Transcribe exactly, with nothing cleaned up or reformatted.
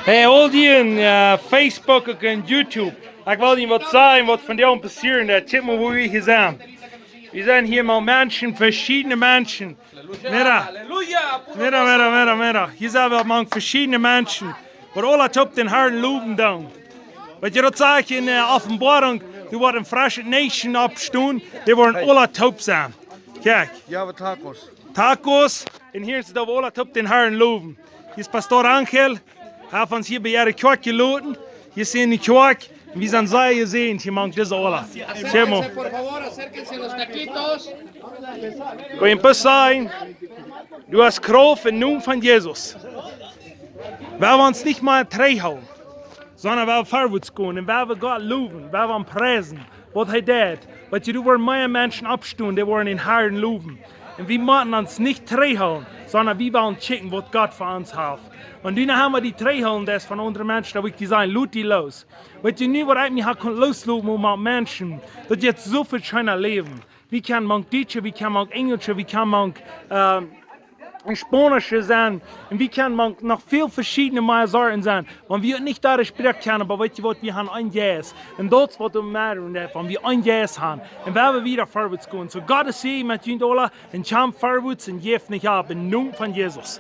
Hey, aul dee en Facebook un YouTube. Ekj well junt waut sajen waut vondoag passieet. Kjikj mol woo wie hia sent. Wie sent hia met Menschen, veschiedne Menschen. Mira, mira, mira, mira, mira. Hia sent wie mank veschiedne Menschen, waut aula toop dän Harn lowen doonen. Weetst, daut sach ekj en Openboarunk, doa woat ne fresche Nation oppstonen, dee woaren aula toop sennen. Kjikj. Tacos. Un hia es daut, woo aula toop dän Harn lowen. Hia es Pastor Angel. Hee haft ons hia bie äare Kjoakj jeloten. Hia es eene Kjoakj. Un wie sent sea jesäajent hia mank dise aula. Kjikj mol. Ekj well junt sajen, du hast Krauft em Nomen von Jesus. Wie woaren ons nich mea trigjhoolen, sonda wie woaren verwoats gonen un wie woaren Gott lowen, wie woaren priesen, waut hee deit. Weetst, doa woaren mea Menschen oppstonen, dee woaren dän Harn lowen. Un wie motten ons nich trigjhoolen, sonda wie woaren kjikjen waut Gott fa ons haft. Wan du noch emol die trigjhoolen deist von aundre Menschen, dan well ekj die sajen, lot die loos. Weetst, nu waut ekj mie hab kunt loosloten met Menschen, daut jeft soo väl scheena Läwen. Wie kjennen mank Dietsche, wie kjennen mank Enjelsche, wie kjennen mank Spaunsche sennen. Un wie kjennen mank noch väl veschiedne mea Sorten sennen. Wan wie nich daut Sproak kjennen, oba weetst waut, wie haben een Jeist. Un daut es waut doa mea deit, wan wie een Jeist haben. Un wie woaren wieda verwoats gonen. Soo Gott sie met junt aula un kjemt verwoats un jeft nich opp. Em Nomen von Jesus.